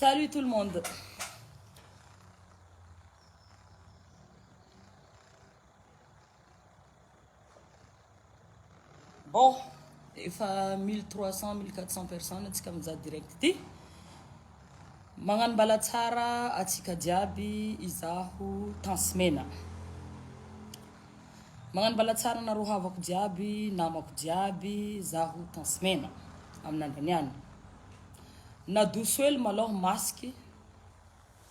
Salut tout le monde. Bon, efa 1300, 1400 personnes atsika mizaha direct ty. Magnano mbala tsara atsika jiaby izaho Tansimena. Magnano mbala tsara anareo havako jiaby, namako jiaby, zaho Tansimena amin'ny andro niany. Nadoso hely malôha masque,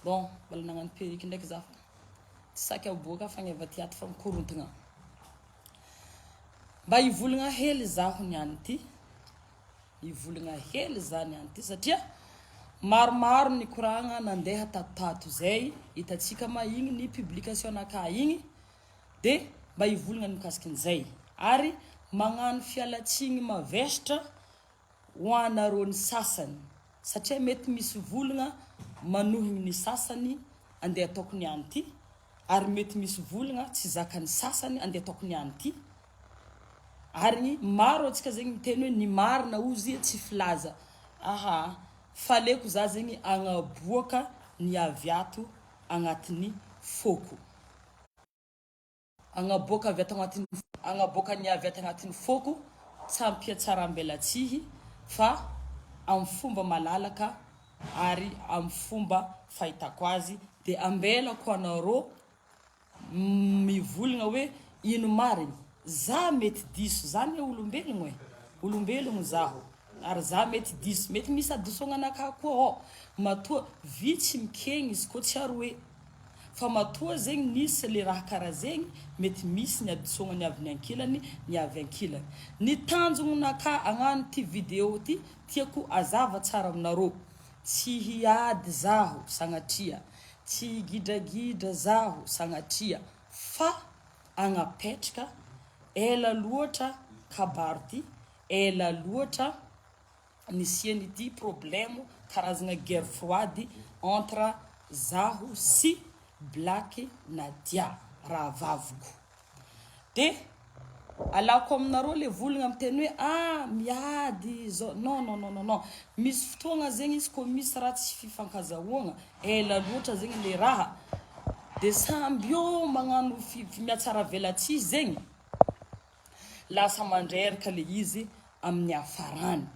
bon mbola nagnano perruque ndraiky za fa tsy saky aboaka fagneva ty ato fa mikorontagna. Mba hivolagna hely zaho niany ty, hivolagna hely za niany ty satria maromaro ny koragna nandeha tatotato zay, hitantsika ma igny ny publication naka igny de mba hivolagna ny mikasikin'izay ary magnano fialatsigny mavesatra ho anareo ny sasany satria mety misy volagna manohigny ny sasany andeha ataoko niany ty ary mety misy volagna tsy zakany sasany andeha ataoko niany ty ary maro antsika zegny miteny hoe ny marina ozy tsy filaza aha faleko za zegny agnaboaka ny avy ato agnatin'ny foko. Agnaboaka avy ato agnatin'ny Agnaboaka ny avy ato agnatin'ny foko tsy ampihatsaram-belatsihy fa amin'ny fomba malalaka ary amin'ny fomba fahitako azy dia ambelako anareo mivolagna hoe ino marigny za mety diso za anie olombelogno e olombelogno zaho ary za mety diso mety misy hadisoagna anakahy koa ao matoa vy tsy mikegny izy koa tsy aroe Fa matoa zegny nisy le raha kara zegny mety misy ny hadisoagna ny avy ny ankilany ny avy ankilany. Ny tanjogno naka agnano ty video ty tiako azava tsara aminareo tsy hiady zaho sagnatria tsy higidragidra zaho sagnatria fa agnapetraka ela loatra kabaro ty ela loatra nisian'ity problème karazagna guerre froide entre zaho sy Black Nadia rahavaviko de alako aminareo le volagna miteny hoe ah miady zao non non non non misy fotoagna zegny izy ko misy raha tsy fifankazahoagna ela loatra zegny le raha de samby eo magnano mihatsaravelatsihy zegny lasa mandreraka le izy amin'ny hafarany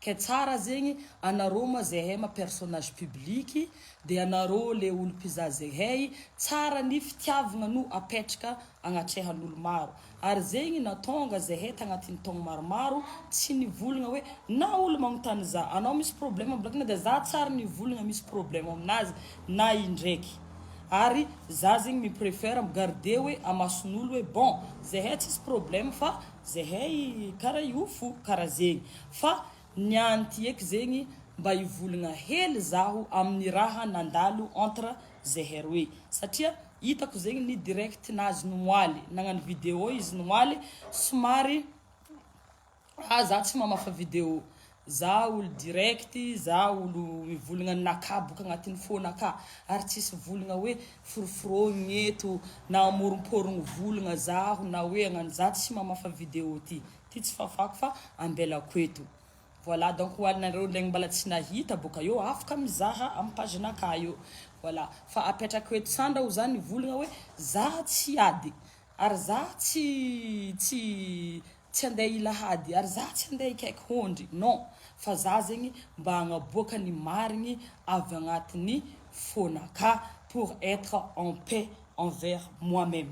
ke tsara zegny anareo ma zehay ma personnage public de anareo le olo mpizaha zehay tsara ny fitiavagna no apetraka agnatrehan'olo maro ary zegny natonga zehay tagnatin'ny taogno maromaro tsy nivolagna hoe na olo magnontany za anao misy problème am de za tsary nivolagna misy problème aminazy na indraiky Ary za zegny mi prefere mi garder hoe amason'olo hoe bon zehay tsisy problème fa zehay kara io fo kara zegny fa niany ty eky zegny mba hivolagna hely zaho amin'ny raha nandalo entre zehay roe satria hitako zegny ny direct nazy noaly nagnano video izy noaly somary Ah za tsy mamafa video, za olo direct, za olo mivolagna ny naka boka agnatin'ny fo naka ary tsisy volagna hoe foroforogniny eto na amoromporogno volagna zaho na hoe agnano za tsy mamafa video ty, ty tsy fafako fa ambelako eto. Voilà donc ho anareo ndregny mbala tsy nahita boka eo afaka mizaha am page naka eo. Voilà fa apetrako eto sandra ho za nivolagna hoe za tsy ady ary za tsy tsy Tsy andeha hila hady ary za tsy andeha hikaiky hondry non fa za zegny mba hagnaboaka ny marigny avy agnatin'ny fônakà pour être en paix envers moi meme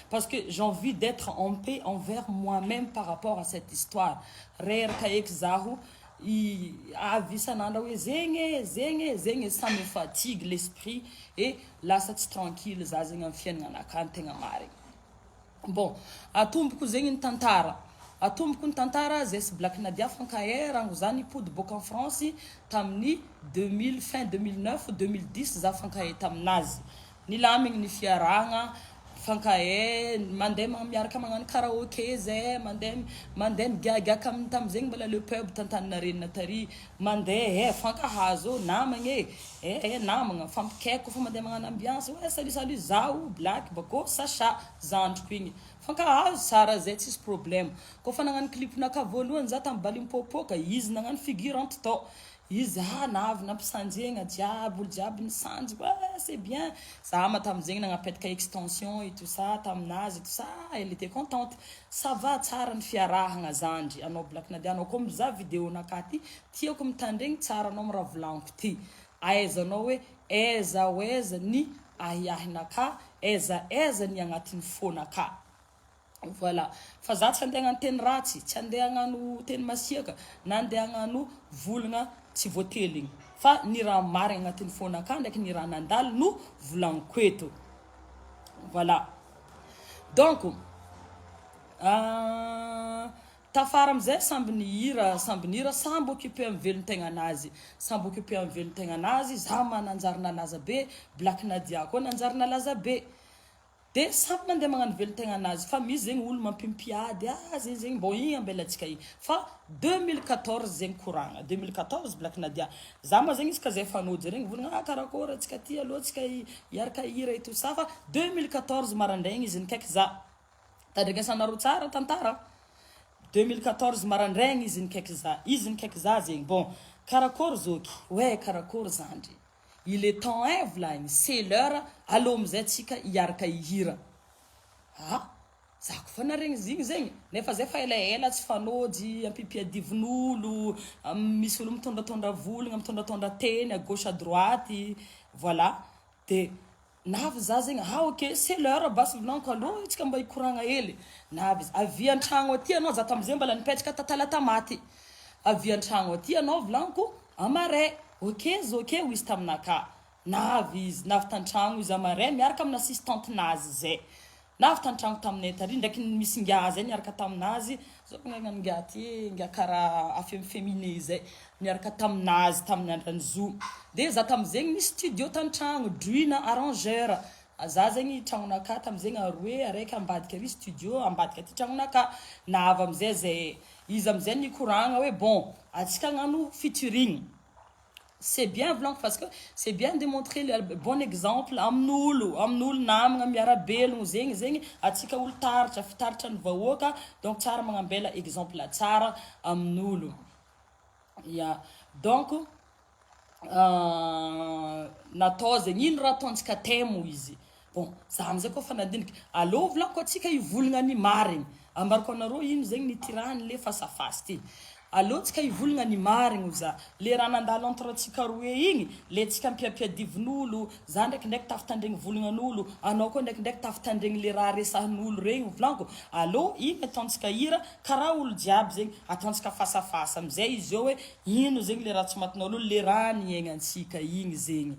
parce que j'envie d'etre en paix envers moi meme par rapport à cette histoire reraka eky zaho i avy isan'andro hoe zegny e zegny e zegny e ça me fatigue l'esprit et lasa tsy tranquille za zegny amin'ny fiaignananakà ny tegna marigny. Bon, atomboko zegny ny tantara. Atomboko ny tantara, zay sy Black Nadia fankahay rango za nipody boaka en France tamin'ny 2000 fin 2009 2010 za fankahay taminazy. Nilamigny ny fiarahagna, fankahay, mandeha miaraka magnano karaoke zay, mandeha mandeha migiagiaka amin'ny tamin'izegny mbola le pub t'Antaninarenina tary, mandeha eh, fankahazo ô, namagna e. Eh eh namagna, mifampikaiky koa fa mandeha magnano ambiance, hoe salut salut zaho Black bakô Sacha zandriko igny, mifankahazo tsara zay tsisy problème, kôfa nagnano clip naka voalohany za tam Balimpopoka izy nagnano figurante tao, Izy ah navy nampisanjegna jiaby, olo jiaby nisanjy ouais c'est bien. Za ma tamin'izegny nagnapetaka extension et tout ça taminazy et tout ça, elle était contente. Ça va tsara ny fiarahagna zandry anao Black Nadia, anao koa mizaha vidéo-nakahy ty, tiako mitandregny tsara anao amy raha volagniko ty. Ahaizanao hoe aiza ho aiza ny ahiahinakahy, aiza aiza ny agnatin'ny fônakahy. Voilà. Fa za tsy andeha hagnano teny ratsy, tsy andeha hagnano teny masiaka, na andeha hagnano volagna tsy voateligny. Fa ny raha marigny agnatin'ny fônakahy ndraiky ny raha nandalo no volagniko eto. Voilà. Donc, tafara amizay samby nihira, samby nihira, samby occupé amin'ny velon-tegnanazy. Samby occupé amin'ny velon-tegnanazy, za ma nanjary nalaza be, Black Nadia koa nanjary nalaza be. De samby mandeha magnano velon-tegnanazy fa misy zegny olo mampimpiady ah zegny zegny bon igny ambelantsika igny fa 2014 zegny koragna 2014 Black Nadia za ma zegny izy ka zay efa nody regny volagna ah karakôry antsika ty alô antsika hiaraka hira et tout ça fa 2014 marandraigny izy nikaiky za tandrignasanareo tsara tantara 2014 marandraigny izy nikaiky za izy nikaiky za zegny bon karakôry zoky ouais karakôry zandry. Il est temps ein volagny, c'est l'heure, aleo amizay tsika hiaraka hihira. Ah! Za ko fa naregny izy igny zegny, nefa zay fa elaela tsy fanôjy, ampipiadivon'olo, misy olo mitondratondra volagna, mitondratondra teny à gauche à droite, voilà, de navy za zegny, ah ok, c'est l'heure basy volagniko aleo tsika mba hikoragna hely, navy izy, avia antragno aty anao, za tamizay mbala nipetraka ta Talatamaty, avia antragno aty anao volagniko amaray, ok zoky hoy izy taminakahy, navy izy, navy tantragno izy amaray miaraka amina assistante-nazy zay, navy tantragno taminay tary ndraiky misy ingahy zay niaraka taminazy, zao magnano ingahy ty ingahy karaha afemifemine zay, niaraka taminazy tamin'ny andran'ny zo, de za tamizegny nisy studio tantragno, Drina arrangeur, za zegny tragnonakahy tamizegny aroe, araiky ambadika ary studio, ambadika aty tragnonakahy, navy amizay zay, izy amizay nikoragna hoe bon atsika hagnano featuring, c'est bien volaniko parce que c'est bien de montrer le bon exemple amin'olo, amin'olo namagna miara-belogno zegny zegny atsika olo taratra, fitaratra ny vahoaka donc tsara magnambela exemple tsara amin'olo, ya donc natao zegny ino raha ataontsika thème izy, bon za amizay koa fa nandiniky aleo volaniko atsika hivolagna ny marigny, ambarako anareo ino zegny nitirahany le face à face ty, aleo tsika hivolagna ny marigny za, le raha nandalo entre antsika roe igny le tsika ampiampiadivon'olo, za ndraikindraiky tafitandregny volagnan'olo, anao koa ndraikindraiky tafitandregny le raha resahin'olo regny volaniko, aleo igny ataontsika hira karaha olo jiaby zegny ataontsika face à face amizay izy eo hoe ino zegny le raha tsy matinao le raha niaignantsika igny zegny,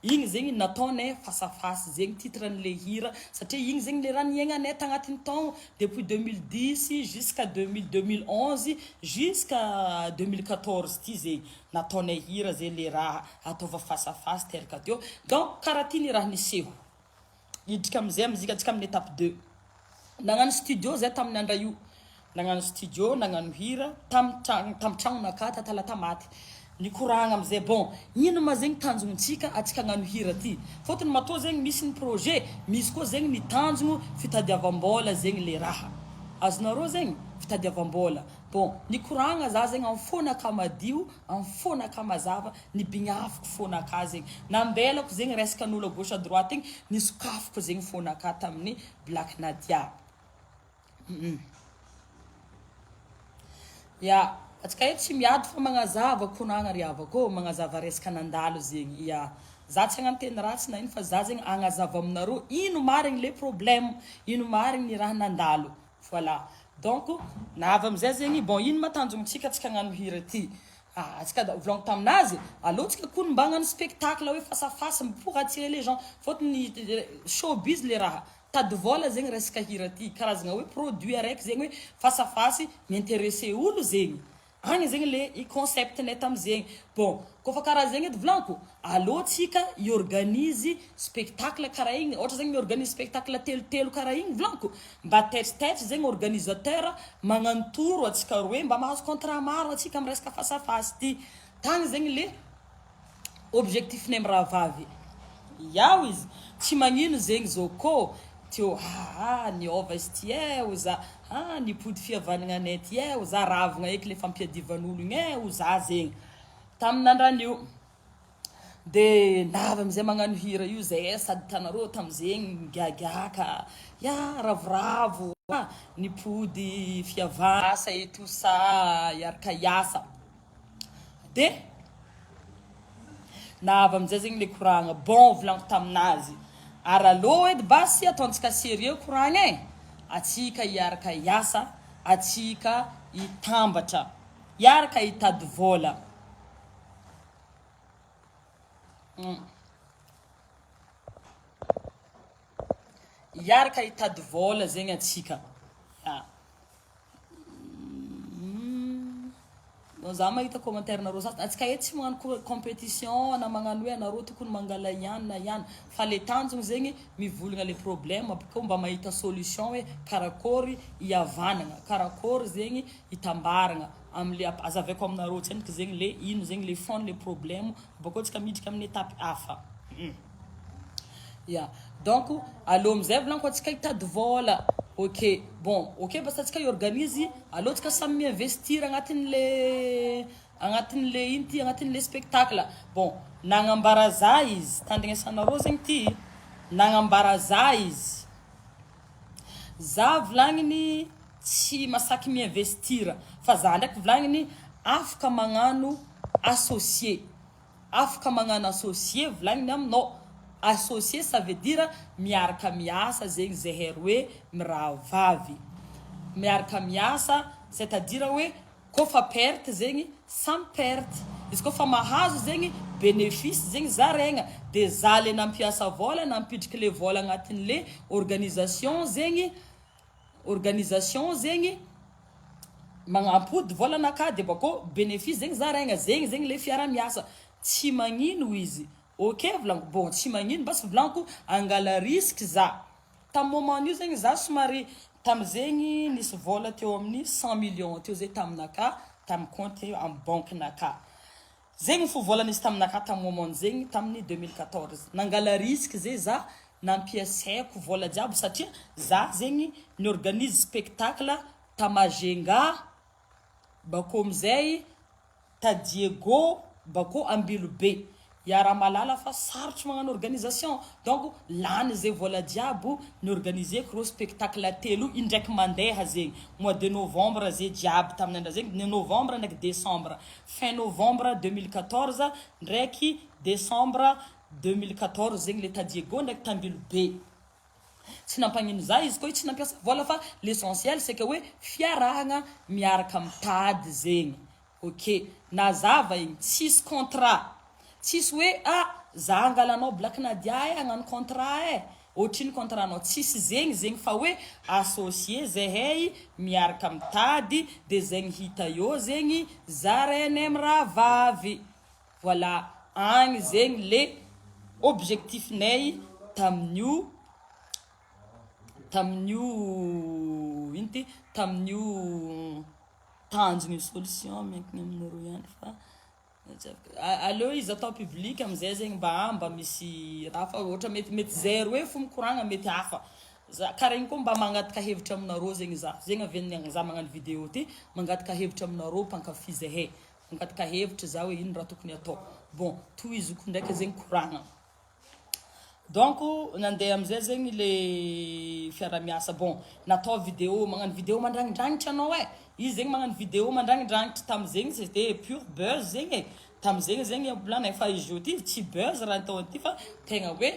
igny zegny nataonay face à face zegny titre an'le hira satria igny zegny le raha niaignanay tagnatin'ny taogno depuis 2010 jusqu'à 2011 jusqu'à 2014 ty zegny nataonay hira zegny le raha ataova face à face teraka teo, donc karaha ty ny raha niseho, hiditra amizay mizika antsika amin'ny étape 2, nagnano studio zay tamin'ny andra io, nagnano studio nagnano hira tamy tragno tamy tragnonakahy ta Talatamaty, nikoragna amizay bon ino ma zegny tanjognontsika atsika hagnano hira ty, fôtony matoa zegny misy ny projet misy koa zegny ny tanjogno fitadiavam-bôla zegny le raha, azonareo zegny fitadiavam-bôla, bon nikoragna za zegny amy fônakahy madio amy fônakahy mazava nibignafiko fônakahy zegny, nambelako zegny resaka n'olo à gauche à droite igny nisokafiko zegny fônakahy tamin'ny Black Nadia. Ya, atsika eto tsy miady fa magnazava koragna ry havako ô, magnazava resaka nandalo zegny, ya za tsy hagnano teny ratsy na ino fa za zegny hagnazava aminareo ino marigny le problème, ino marigny ny raha nandalo, voilà donc navy amizay zegny bon ino ma tanjognontsika atsika hagnano hira ty, ah atsika da volagniko taminazy aleo tsika kony mba hagnano spectacle hoe face à face pour attirer les gens fôtony showbiz le raha, tady vôla zegny resaka hira ty, karazagna hoe produit araiky zegny hoe face à face mi-intéresser olo zegny, agny zegny le i concept-nay tamizegny, bon kôfa karaha zegny edy volagniko aleo tsika hi-organise spectacle karaha igny, ôhatra zegny mi-organise spectacle telotelo karaha igny volagniko mba taitry zegny organisateur magnano tour antsika roe mba mahazo contrat maro antsika amy resaka face à face ty, tagny zegny le objectif-nay mirahavavy, iao izy tsy magnino zegny zao kô teo ah niôva izy ty e ho za, ah nipody fihavanana anay ty e ho za, ravagna eky le fampiadivan'olo igny e ho za zegny. Tamin'andran'io. De navy amizay magnano hira io zay sady hitanareo tamizegny migagiaka ya ravoravo ah nipody fihavana asa et tout ça hiaraka hiasa de navy amizay zegny le koragna bon volaniko taminazy ary alô edy basy ataontsika sérieux koragna e atsika hiaraka hiasa atsika hitambatra hiaraka hitady vôla. Hiaraka hitady vôla zegny atsika. Ya. Za mahita commentaire nareo sasany, atsika eto tsy magnano competition na magnano hoe anareo tokony mangala ihany na ihany fa le tanjogno zegny mivolagna le problème bakeo mba mahita solution hoe karakôry hihavanagna, karakôry zegny hitambaragna. Amle azavaiko aminareo tsendriky zegny le ino zegny le fond le problème bakeo tsika miditra amin'ny étape hafa ya donc aleo amizay volaniko atsika hitady vôla ok bon ok basta atsika hi-organise aleo tsika samy mi-investir agnatin'le agnatin'le ino ty agnatin'le spectacle bon nagnambara za izy tandrignesanareo zegny ty nagnambara za izy Za volagniny tsy masaky mi investir fa za ndraiky volagniny afaka magnano associé afaka magnano associé volagniny aminao associé ça veut dire miaraka miasa zegny zahay roe mirahavavy miaraka miasa c'est à dire hoe Kôfa perte zegny samy perte, izy kôfa mahazo zegny benefice zegny zaraigna, de za le nampiasa vôla nampidriky le vôla agnatin'le organisation zegny, organisation zegny magnampody vôlanakà de bakô benefice zegny zaraigna, zegny zegny le fiarahamiasa, tsy magnino izy, ok volagniko, bon tsy magnino basy volagniko angala risque za. Tam moment io zegny za somary tamzegny nisy vola teo amin'ny 100 millions teo zay taminaka tam compte am banque naka zegny fo vola nisy taminaka tam moment zegny tamin'ny 2014 nangala risque zay za nampiasaiko vola jiaby satria za zegny ni organise spectacle ta Majunga bakeo amizay Ta Diego bako Ambilobe. Iaraha-mahalala fa sarotro magnano organisation donc lany zay vola jiaby ni-organiser-ko reo spectacle telo indraiky mandeha zegny mois de novembre zay jiaby tamin'ny andra zegny ny novembre ndraiky décembre fin novembre 2014 ndraiky décembre 2014 zegny le ta Diego ndraiky t'Ambilobe. Tsy nampagnino za izy koa tsy nampiasa vola fa l'essentiel c'est que hoe fiarahagna miaraka mitady zegny ok nazava igny tsisy contrat tsisy hoe ah za angalanao black nadia eh hagnano contrat eh ohatrino contrat nao tsisy zegny zegny fa hoe associé zahay miaraka mitady de zegny hita eo zegny zarainay mirahavavy Voilà, agny zegny le objectif-nay tamin'io tamin'io ino ty tamin'io tanjona io solution miankina aminareo ihany fa aleo izy atao public amizay zegny mba mba misy raha fa ohatra mety mety zay roe fo mikoragna mety hafa za karaha igny koa mba mangataka hevitra aminareo zegny za zegny avy za magnano video ty mangataka hevitra aminareo mpankafy zahay Mangataka hevitra za hoe ino raha tokony atao. Bon, tohiziko ndraiky zegny koragna. Donc nandeha amizay zegny le fiarahamiasa. Bon, natao vidéo, magnano vidéo mandragnidragnitra anao e. Izy zegny magnano vidéo mandragnidragnitra tamizegny c'était pur buzz zegny e. Tamizegny zegny mbola nefa izy io ty tsy buzz raha atao ty fa tegna hoe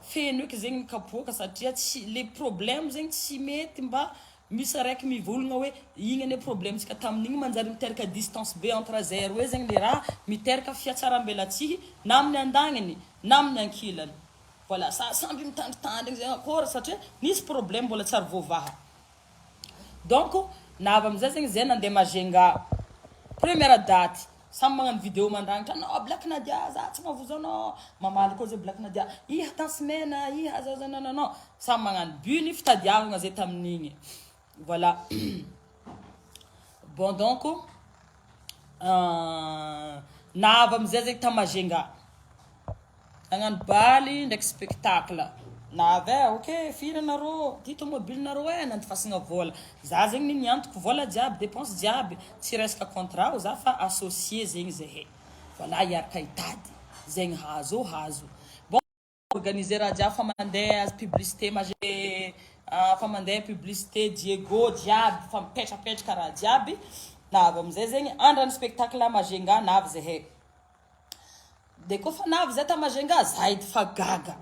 feno eky zegny ny kapoaka satria tsy le problème zegny tsy mety mba Misy araiky mivolagna hoe igny anie problème tsika tamin'igny manjary miteraka distance be entre zay roe zegny le raha miteraka fiatsarambelatsihy na amin'ny andagniny na amin'ny ankilany voilà sa samby mitandritandrigny zegny akôry satria nisy problème mbola tsy ary voavaha donc navy amizay zegny zay nandeha Majunga première date Samy magnano video mandrangitra anao Black Nadia za tsy mahavozo anao mamaly koa zay Black Nadia iha tence mena iha zao zao non non non samy magnano but ny fitadiavagna zay tamin'igny voilà bon donc navy amizay zay ta Majunga Nagnano baly ndraiky spectacle. Navy eh, ok, firy anareo, ty tomobilinareo eh, nandifasagna vola. Za zegny ny niantoko vola jiaby, dépense jiaby, tsy resaka contrat ho za fa associé zegny zahay. Voilà hiaraka hitady zegny hazo hazo. Bon organiser raha jiaby fa mandeha publicité maje fa mandeha publicité Diego jiaby fa mipetrapetraka raha jiaby. Navy amizay zegny andran'ny spectacle Majunga navy zahay. De koa navy zay ta Majunga za edy fa gaga.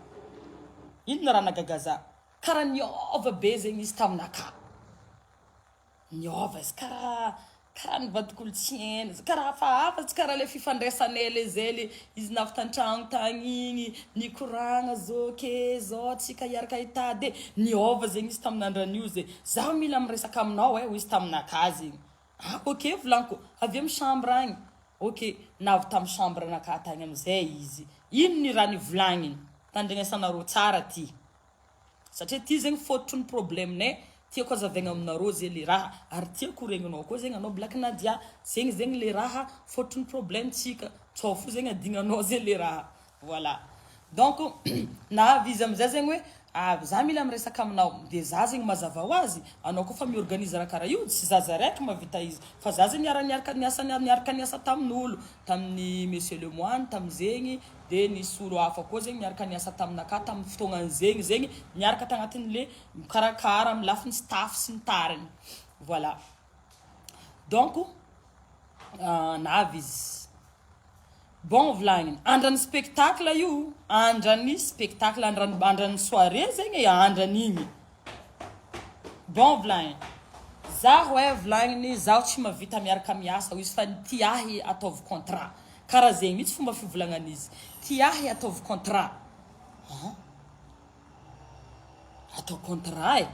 Inona raha nagaga za? Karaha niova be zegny izy taminaka. Niova izy karaha nivadika olo tsy hainy izy, karaha hafahafa tsy karaha le fifandraisanay le zay le izy navy tan-tragno tagny igny nikoragna zao ke zao tsika hiaraka hitady e. Niova zegny izy tamin'andran'io zay. Zaho mila miresaka aminao e, hoy izy taminaka zegny. Ah ok volaniko, avy amy chambre agny. Ok, navy tamy chambre anakahy tagny amizay izy. Ino ny raha nivolagniny? Tandrignesanareo tsara ty. Satria ty zegny fototry ny problème-nay, tiako azavaigna aminareo zay le raha ary tiako regninao koa zegny anao Black Nadia, zegny zegny le raha fototry ny problème-tsika, tsao fo zegny adignanao zay le raha. Voilà. Donc navy izy amizay zegny hoe ah za mila miresaka aminao, de za zegny mazava ho azy, anao koa fa miorganiser raha karaha io tsy zaza raiky mahavita izy fa za zegny niara-niaraka niasa niaraka niasa tamin'olo, tamin'ny Monsieur Lemoine tamizegny, de nisy olo hafa koa zegny niaraka niasa taminakahy tamin'ny fotoagnan'zegny zegny niaraka tagnatin'le mikarakara amin'ny lafiny staff sy ny tariny. Voilà. Donc navy izy. Bon volagniny, andran'ny spectacle io, andran'ny spectacle, andran'ny soirée zegny e, andran'igny. Bon volagniny, zaho e volagniny, zaho tsy mahavita miaraka miasa hoy izy fa ty ahy ataovy contrat. Karaha zegny mihitsy fomba fivolagnan'izy. Ty ahy ataovy contrat. Ah? Atao contrat e.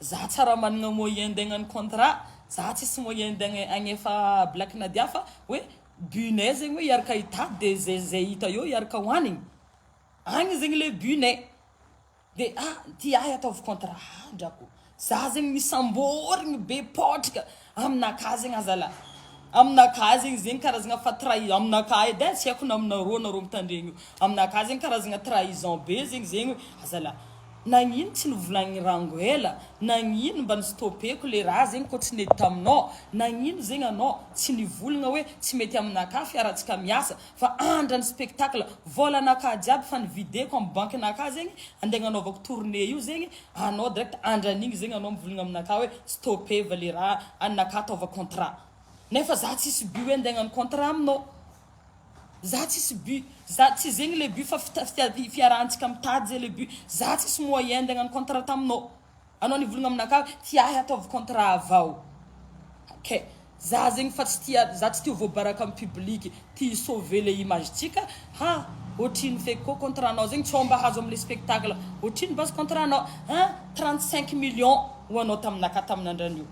Za tsara manana moyen andeha hagnano contrat, za tsisy moyen andeha agnefa Black Nadia fa hoe but-nay zegny hoe hiaraka hitady de zay zay hita eo hiaraka hoanigny. Agny zegny le but-nay. De ah ty ahy ataovy contrat drako. Za zegny nisamborigny be potraka aminakahy zegny azalahy. Aminakahy zegny zegny karazagna fa trahi aminakahy edy e tsy haiko na aminareo nareo mitandregny io. Aminakahy zegny karazagna trahison be zegny zegny hoe azalahy. Nagnino tsy nivolagny rango ela, nagnino mba nistopeko le raha zegny koa tsy nety taminao, nagnino zegny anao tsy nivolagna hoe tsy mety aminakahy fiarahantsika miasa fa andrany spectacle, vôlanakahy jiaby fa nivideko amy bankinakahy zegny andeha agnanaovako tournée io zegny, anao direct andran'igny zegny anao mivolagna aminakahy hoe stopeva le raha anakahy ataova contrat, nefa za tsisy but hoe andeha hagnano contrat aminao. Za tsisy but, za tsy zegny le but fa fiarahantsika mitady zay le but, za tsisy moyen andeha hagnano contrat taminao, anao nivolagna aminakahy hoe ty ahy ataovy contrat avao, ke za zegny fa tsy tia za tsy tia ho voabaraka amy public, tia hi-sauver le image-tsika, ha ohatrino feky koa contrat-nao zegny tsao mba hazo amle spectacle, ohatrino base contrat-nao, hein 35 millions ho anao taminakahy tamin'andran'io.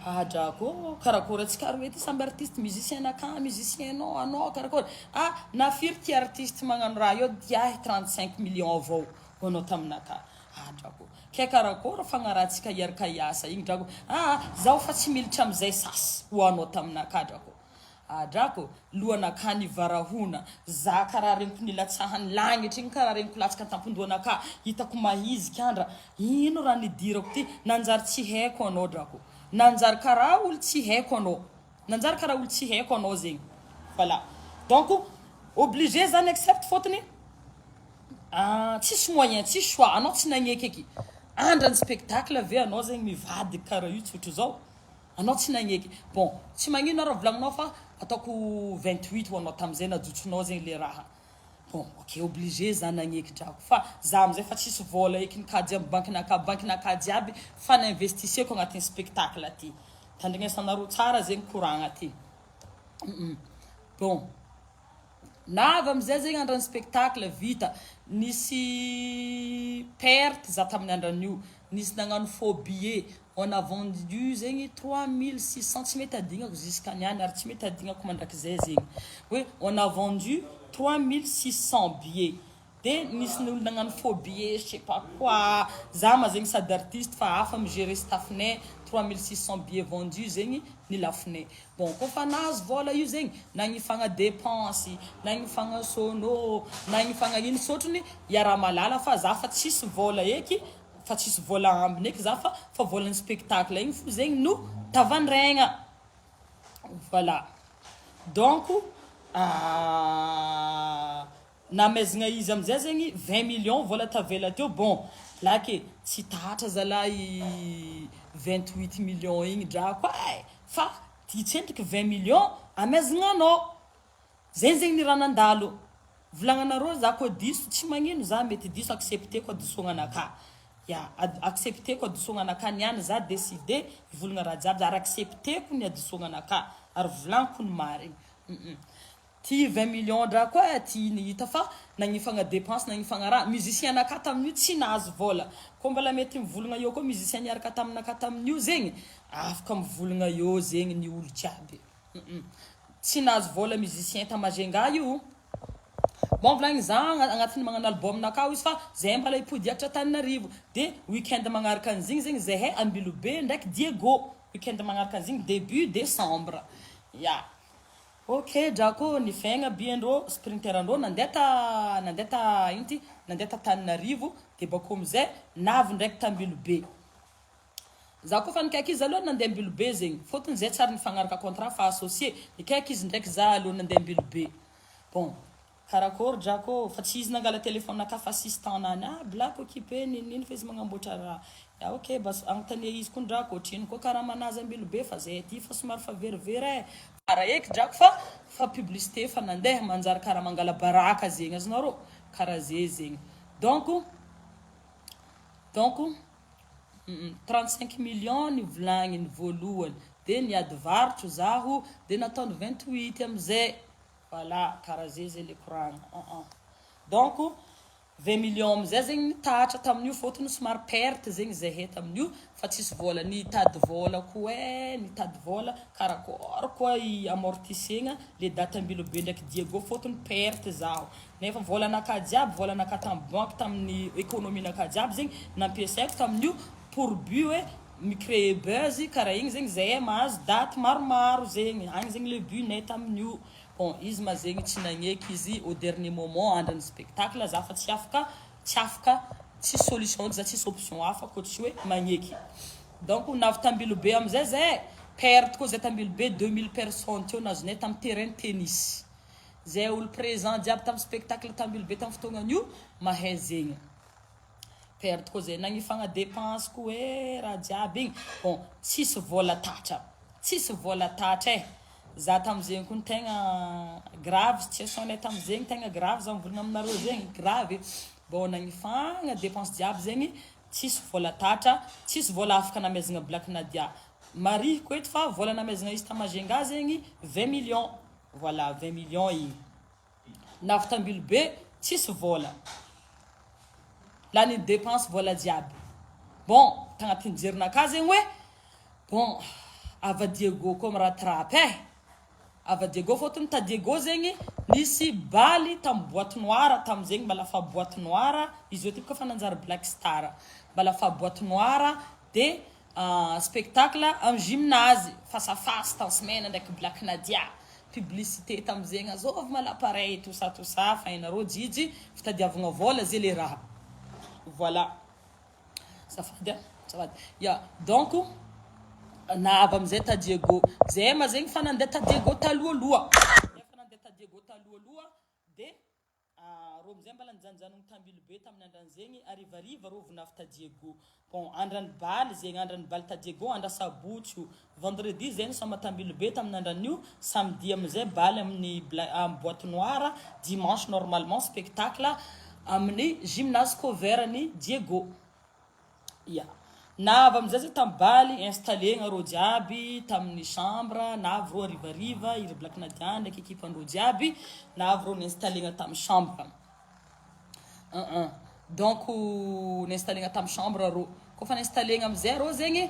Adrako karakory antsika roe ty samby artiste musicien nakahy musicien nao anao karakory ah na firy ty artiste magnano raha io ty ahy 35 millions avao ho anao taminakahy adrako ke karakory fagnarahantsika hiaraka hiasa igny drako ah zaho fa tsy militra amizay sasy ho anao taminakahy drako adrako lohanakahy nivarahona za karaha regniko nilatsahan'ny lagnitra igny karaha regniko latsaka an-tampon-dohanakahy hitako mahiziky andra ino raha nidirako ty nanjary tsy haiko anao drako nanjary karaha olo tsy haiko anao nanjary karaha olo tsy haiko anao zegny voilà donc obligé zany accepte fôtony tsisy moyen tsisy choix anao tsy nagneky eky andrany spectacle ave anao zegny mivadiky karaha io tsotro zao anao tsy nagneky bon tsy magnino raha volagninao fa ataoko 28 ho anao tamizay najotsonao zegny le raha bon ok obligé za nagneky drako fa za amizay fa tsisy vola eky nikajy amy bankinakahy bankinakahy jiaby fa ninvestisseko agnatin'ny spectacle ty tandrignesanareo tsara zegny koragna ty bon navy amizay zegny andran'ny spectacle vita nisy perte za tamin'ny andran'io nisy nagnano faux billet on a vendu zegny 3600 tsy mety adignako jusqu'à niany ary tsy mety adignako mandrakizay zegny hoe on a vendu 3600 billets de nisy ny olo nagnano faux billet je sais pas quoi za ma zegny sady artiste fa hafa migérer staffinay 3600 billets vendus zegny ny lafinay bon kofa nahazo vola io zegny nagnifagna dépense nagnifagna sono nagnifagna ino sotrony iaraha malala fa za fa tsisy vola eky fa tsisy vola ambiny eky za fa volan'ny spectacle igny fo zegny no tavandraigna voilà donc. Namezagna izy amizay zegny 20 millions vola tavela teo, bon laky e tsy tatra zalahy 28 millions igny drako e, fa ty tsendriky 20 millions amezagna anao, zegny zegny ny raha nandalo, volagnanareo za koa diso tsy magnino za mety diso accepteko hadisoagnanakahy, ya accepteko hadisoagnanakahy niany za decide hivolagna raha jiaby ary accepteko ny hadisoagnanakahy ary volagniko ny marigny. Ty 20 millions dra koa eh ty ny hita fa nagnifagna dépense nagnifagna raha, musicien naka tamin'io tsy nahazo vola, koa mbola mety mivolagna eo koa musicien niaraka taminaka tamin'io zegny afaka mivolagna eo zegny ny olo jiaby hum tsy nahazo vola musicien ta Majunga io, bon volagniny za agnatin'ny magnano album naka izy fa zay mbala hipody hiakatra Antananarivo de week-end magnaraka an'zigny zegny zahay Ambilobe ndraiky Diego week-end magnaraka an'zigny début décembre ya. Ok drako ny fiaigna bien ndrô sprinter ndrô nandeha ta nandeha ta ino ty nandeha ta Tananarivo de bakeo amizay navy ndraiky t'Ambilobe za koa fa nikaiky izy aloha nandeha Ambilobe zegny fôtony zay tsy ary nifagnaraka contrat fa associé nikaiky izy ndraiky za aloha nandeha Ambilobe bon Karakôry drako ô, fa tsy izy nangala téléphone naka fa assistant nany aby lako occupé nino nino fa izy magnamboatra raha, ya ok mba agnontania izy koa drako otrino koa karamanazy Ambilobe fa zay aty fa somary fa verivery eh, tsara eky drako fa fa publicité efa nandeha manjary kara mangala baraka zegny azonareo kara ze zegny donc donc 35 millions ny volagniny voalohany de niady varotro zaho de nataony 28 amizay. Voilà, karaha zay zay le koragna ah ah. Donc 20 millions amizay zegny nitatra tamin'io fôtony somary perte zegny zahay tamin'io fa tsisy vôla, nitady vôla koa eh, nitady vôla karakôry koa i amortissegna le daty Ambilobe ndraiky Diego fôtony perte zaho nefa vôlanakahy jiaby, vôlanakahy tamin'ny banque tamin'ny économie-nakahy jiaby zegny nampiasaiko tamin'io pour but hoe mi-créer buzz karaha igny zegny zahay mahazo daty maromaro zegny, agny zegny le but nay tamin'io, bon izy ma zegny tsy nagneky izy au dernier moment andran'ny spectacle za fa tsy afaka tsy afaka tsisy solution eky za tsisy option hafa ankoatry hoe magneky, donc navy t'Ambilobe amizay zahay perte koa zay t'Ambilobe 2000 personnes teo nazonay tamy terrain tennis, zay olo présent jiaby tamy spectacle t'Ambilobe tamy fotoagnan'io mahay zegny. Perte koa zay nagnifagna dépense koa eh raha jiaby igny bon tsisy vôla tatra tsisy vôla tatra eh za tamizegny koa tegna grave situation nay tamizegny tegna grave za mivolagna aminareo zegny grave bon nagnifagna dépense jiaby zegny tsisy vôla tatra tsisy vôla afaka namezagna Black Nadia marihiko eto fa vôla namezagna izy ta Majunga zegny 20 millions voilà 20 millions igny. Navy Ambilobe tsisy vôla. Lany dépense vôla jiaby. Bon, tagnatin'ny jerinakahy zegny hoe bon ava Diego koa mi-rattrape eh. Ava Diego fôtony ta Diego zegny nisy baly tamin'ny boîte noire tamizegny mbala fa boîte noire izy io ty boka fa nanjary black star. Mbala fa boîte noire de spectacle amin'ny gymnase face à face Tence Mena ndraiky Black Nadia. Publicité tamizegny azôvy ma l'appareil tout ça tout ça fa hainareo jijy fitadiavagna vôla ze le raha. Voilà. Azafady a, azafady. Ya, donc navy amizay ta Diego. Zay ma zegny fa nandeha ta Diego talohaloha. Zay fa nandeha ta Diego talohaloha de rô amizay mbala nijanonjanogno t'Ambilobe tamin'ny andran'zegny harivariva rô vao navy ta Diego. Bon, andran'ny baly zegny, andran'ny baly ta Diego andra sabotsy io. Vendredi zay nisôma t'Ambilobe tamin'ny andran'io, samedi amizay baly amin'ny bla- amin'ny boîte noire, dimanche normalement spectacle amin'ny gymnase couvert ny Diego. Ya. Navy amizay zay tamin'ny baly, installena rô jiaby tamin'ny chambre, navy rô harivariva, iry Black Nadia ndraiky équipe-ndrô jiaby, navy rô ni-installena tamin'ny chambre. Uh-uh. Donc ni-installena tamin'ny chambre rô. Kôfa ni-installena amizay rô zegny,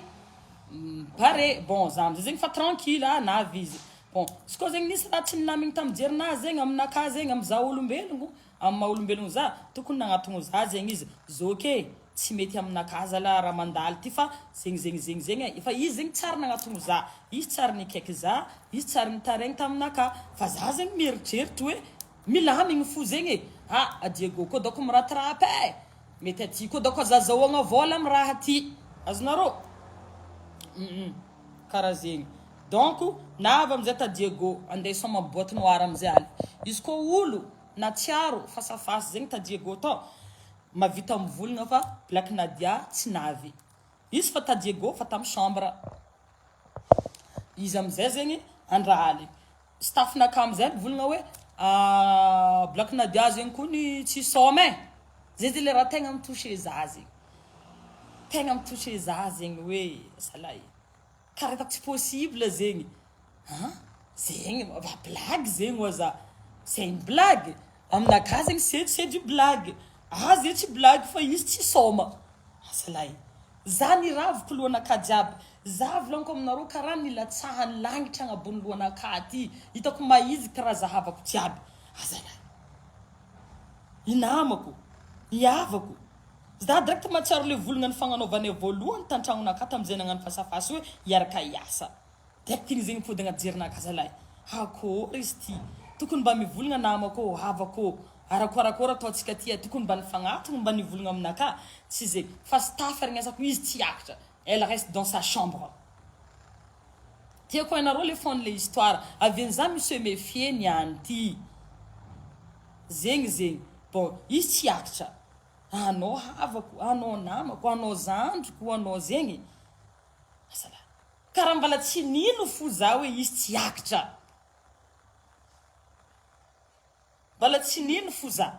pare, bon za amizay zegny fa tranquille, ah navy izy. Bon, izy koa zegny nisy raha tsy nilamigny tamin'ny jerinazy zegny aminakahy zegny, amy za olombelogno, amy maha olombelogno za, tokony nagnatogno za zegny izy, zôky e, tsy mety aminakahy zalahy raha mandalo ty fa zegny zegny zegny zegny e, fa izy zegny tsary nagnatogno za, izy tsary nikaiky za, izy tsary nitaraigny taminakahy, fa za zegny mieritreritry hoe milamigny fo zegny e, ah a Diego koa dônko mi-rattrape e, mety aty koa dônko aza azahoagna vôla amy raha ty, azonareo? Karaha zegny. Donc navy amizay ta Diego andeha hisaoma boite noire amizay aly. Izy koa olo natsiaro fasafasy zegny ta Diego tao mavita mivolagna fa Black Nadia tsy navy. Izy fa ta Diego fa tam chambre. Izy amizay zegny andrahaly. Staff naka amizay mivolagna hoe Black Nadia zegny kony tsy hisaoma e. Zay zegny le raha tegna mi-toucher za zegny. Tegna mi-toucher za zegny hoe zalahy. Karaha hitako tsy possible zegny an! Zegny va blague zegny oa za, c'est une blague, aminakahy zegny c'est c'est du blague, ah ze tsy blague fa izy tsy saoma, azalahy za niraviko lohanakahy jiaby, za volagniko aminareo karaha nilatsahan'ny lagnitra agnabon'ny lohanakahy aty, hitako mahiziky karaha zahavako jiaby, azalahy i namako, i havako. Za direct mahatsiaro le volagna nifagnanaovanay voalohany tantragnonakahy tamizay nagnano face à face hoe hiaraka hiasa. Direct igny zegny mipody agnaty jerinakahy zalahy. Akôry izy ty? Tokony mba mivolagna namako ô, havako ô, arakorakôry ataontsika ty e, tokony mba nifagnatogno mba nivolagna aminakahy, tsy zegny. Fa staff arignasako izy tsy hiakatra, elle reste dans sa chambre. Tiako hainareo le fond le histoire, avy eny za mi se mefier niany ty. Zegny zegny. Bon, izy tsy hiakatra. Anao havako, anao namako, anao zandriko, anao zegny. Azalahy. Karaha mbala tsy nino fo za hoe izy tsy hiakitra. Mbala tsy nino fo za.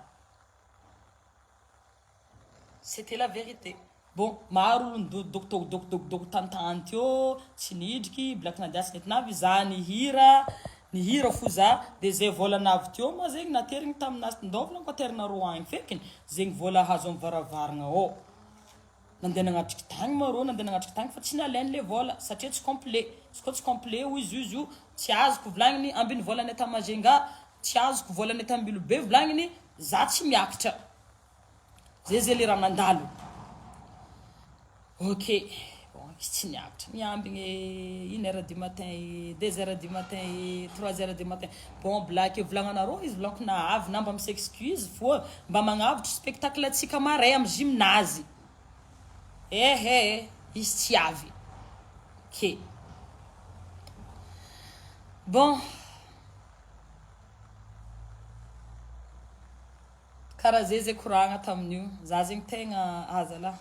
C'était la vérité. Bon, maro olo nidodokdokdokdokdok tantany teo, tsy nidriky, Black Nadia tsy nety navy, za nihira, nihira fo za, de zay vôla navy teo ma zegny naterigny taminazy, ndao volaniko aterinareo agny fekiny, zegny vôla azo amy varavaragna ao. Nandeha nagnatriky tagny ma rô, nandeha nagnatriky tagny fa tsy nalainy le vôla satria tsy complet, izy koa tsy complet hoy izy io tsy azoko volagniny, ambin'ny vôlanay ta Majunga, tsy azoko vôlanay t'Ambilobe volagniny, za tsy miakatra. Zay zay le raha nandalo. Ok, bon izy tsy niakatra, miambigny e, une heure du matin e, deux heures du matin e, trois heures du matin, bon blaky volagnanareo izy volagniko na avy na mba mi s'excuse fô mba magnavotro spectacle antsika maray amy gymnase, ehe izy tsy avy, ok, bon. Karaha zay zay koragna tamin'io, za zegny tegna azalahy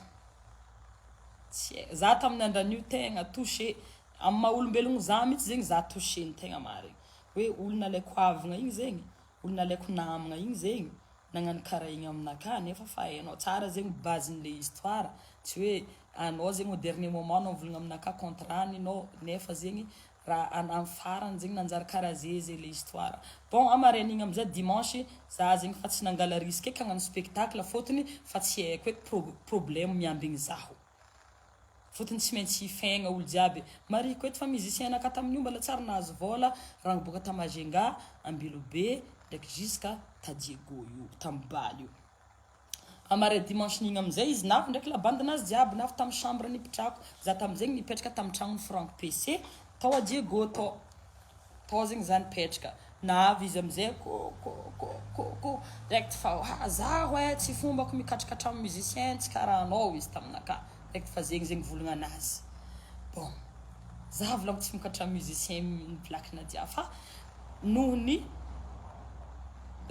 tsy hay, za tamin'ny andran'io tegna touché, amin'ny maha olombelogno za mihitsy zegny za touché ny tegna marigny, hoe olo nalaiko havagna igny zegny, olo nalaiko namagna igny zegny nagnano karaha igny aminakahy nefa fa hainao tsara zegny base-n'le histoire, tsy hoe anao zegny au dernier moment anao mivolagna aminakahy contrat ninao nefa zegny Raha amin'ny farany zegny nanjary karaha ze ze le histoire. Bon hamaregna igny amizay dimanche za zegny fa tsy nangala risque eky hagnano spectacle fôtony fa tsy haiko eky pro problème miambigny zaho. Fôtony tsy maintsy hifegna olo jiaby. Marihiko eto fa musicien naka tamin'io mbala tsary nahazo vôla rango boaka ta Majunga, Ambilobe ndraiky jusqu'à ta Diego io tam baly io. Hamaray dimanche n'igny amizay izy navy ndraiky la bande nazy jiaby navy tamy chambre nipitrako za tamizegny nipetraka tamy tragnony Franck PC tao a Diego tao tao zegny za nipetraka navy izy amizay ko ko ko ko ko direct fa ha zaho eh tsy fombako mikatrikatra amy musicien tsy karaha anao izy taminakahy direct fa zegny zegny volagna anazy bon za volagno tsy mikatra musicien ny Black Nadia fa noho ny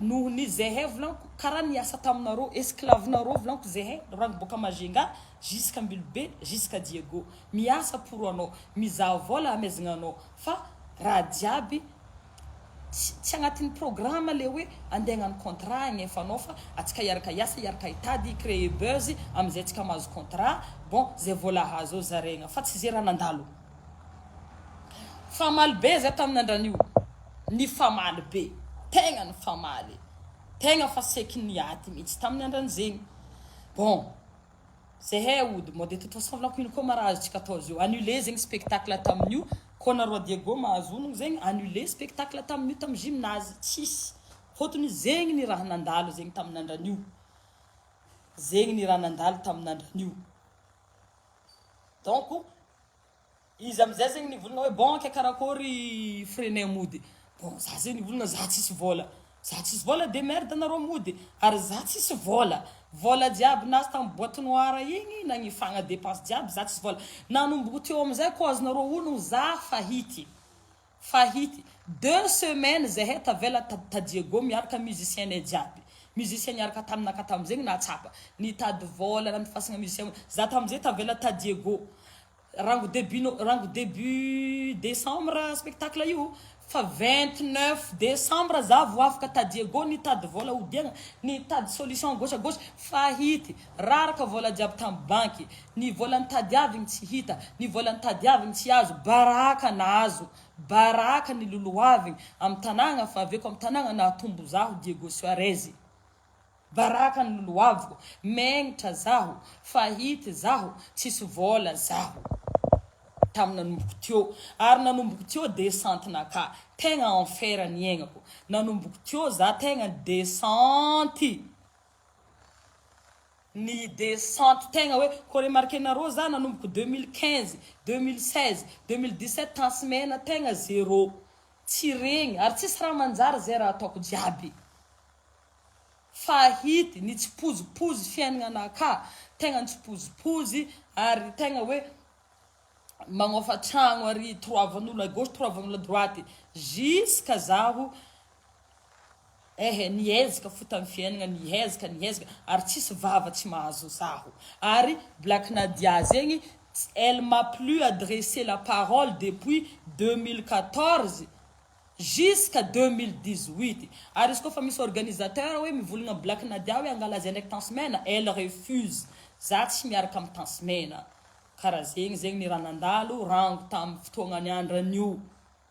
noho ny zehay volaniko karaha niasa taminareo esclave nareo volaniko zehay rango boaka Majunga jusqu'à Ambilobe jusqu'à Diego miasa pour anao mizaha vola hamezagna anao fa raha jiaby tsy tsy agnatin'ny programme le hoe andeha hagnano contrat agnefa anao fa atsika hiaraka hiasa hiaraka hitady hi créer buzz amizay tsika mahazo contrat bon zay vola azo eo zaraigna fa tsy ze raha nandalo Famaly be za tamin'ny andran'io. Nifamaly be. Tegna nifamaly. Tegna fa saiky niady mihitsy tamin'ny andran'izegny. Bon, zahay ody moa de toute façon volako ino koa ma raha azontsika atao zio. Annuler zegny spectacle tamin'io, koa na roi Diego mahazo onogno zegny, annuler spectacle tamin'io tamin'ny gymnase. Tsisy. Fôtony zegny ny raha nandalo zegny tamin'ny andran'io. Zegny ny raha nandalo tamin'ny andran'io. Donc, Izy amizay zegny nivolagna hoe bon kay karakôry frais-nay mody, bon za zegny nivolagna za tsisy vôla, za tsisy vôla de merde nareo mody, ary za tsisy vôla, vôla jiaby nazy tamy boite noire igny nagnifagna depense jiaby za tsisy vôla, nanomboka teo amizay kô azonareo onogno za fahity. Fahity, deux semaines zahay tavela ta Diego miaraka musicien nay jiaby. Musicien niaraka taminaka tamizegny nahatsapa. Nitady vola nandifasagna musicien, za tamizay tavela ta Diego. Rango début no, rango début décembre spectacle io fa 29 décembre za vo afaka ta Diego nitady vola hodiagna, nitady solution à gauche à gauche fahity, raraka vola jiaby tamy banky, ny vola nitadiavigny tsy hita, ny vola nitadiavigny tsy azo, baraka nahazo, baraka nilolohavigny amy tanagna fa aveko amy tanagna nahatombo zaho Diego Suarez. Baraka ny lolohaviko, megnitra zaho, fahity zaho, tsisy vola zaho tam nanomboko teo, ary nanomboko teo descente naka, tegna enfer niaignako, nanomboko teo za tegna descente, ny descente tegna hoe ko remarquer-nareo za nanomboko 2015, 2016, 2017 tansemena tegna zero, tsy regny ary tsisy raha manjary zay raha ataoko jiaby. Fahity, nitsipozipozy fiaignananakà, tegna nitsipozipozy ary tegna hoe magnofa tragno ary toroavan'olo à gauche toroavan'olo à droite jusqu'à zaho ehe niezaka fo tamin'ny fiaignana niezaka niezaka ary tsisy vava tsy mahazo zaho ary Black Nadia zegny elle m'a plus adressé la parole depuis 2014 Jusqu'à 2018 ary izy koa fa misy organisateur hoe mivolagna am Black Nadia hoe angala zay ndraiky Tansimena elle refuse za tsy miaraka am Tansimena kara zegny zegny ny raha nandalo rango tam fotoagna niandran'io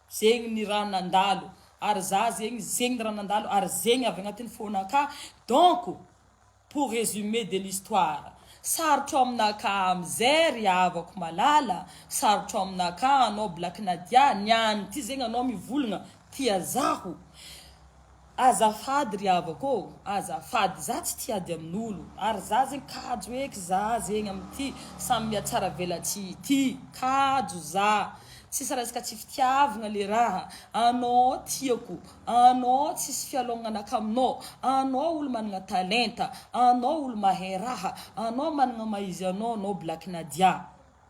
zegny ny raha nandalo ary za zegny zegny ny raha nandalo ary zegny avy agnatin'ny fônakà donc Pour résumer de l'histoire, sarotro aminakahy amizay ry havako malala, sarotro aminakahy anao Black Nadia, niany ty zegny anao mivolagna tia zaho, azafady ry havako ô, azafady, za tsy tia ady amin'olo, ary za zegny kajo eky za zegny amity samy mihatsara velatsihy ity, kajo za, tsisy resaka tsy fitiavagna le raha, anao tiako, Anao tsisy fialôgnana kaminao, anao olo managna talenta, anao olo mahay raha, anao managna maha izy anao anao Black Nadia.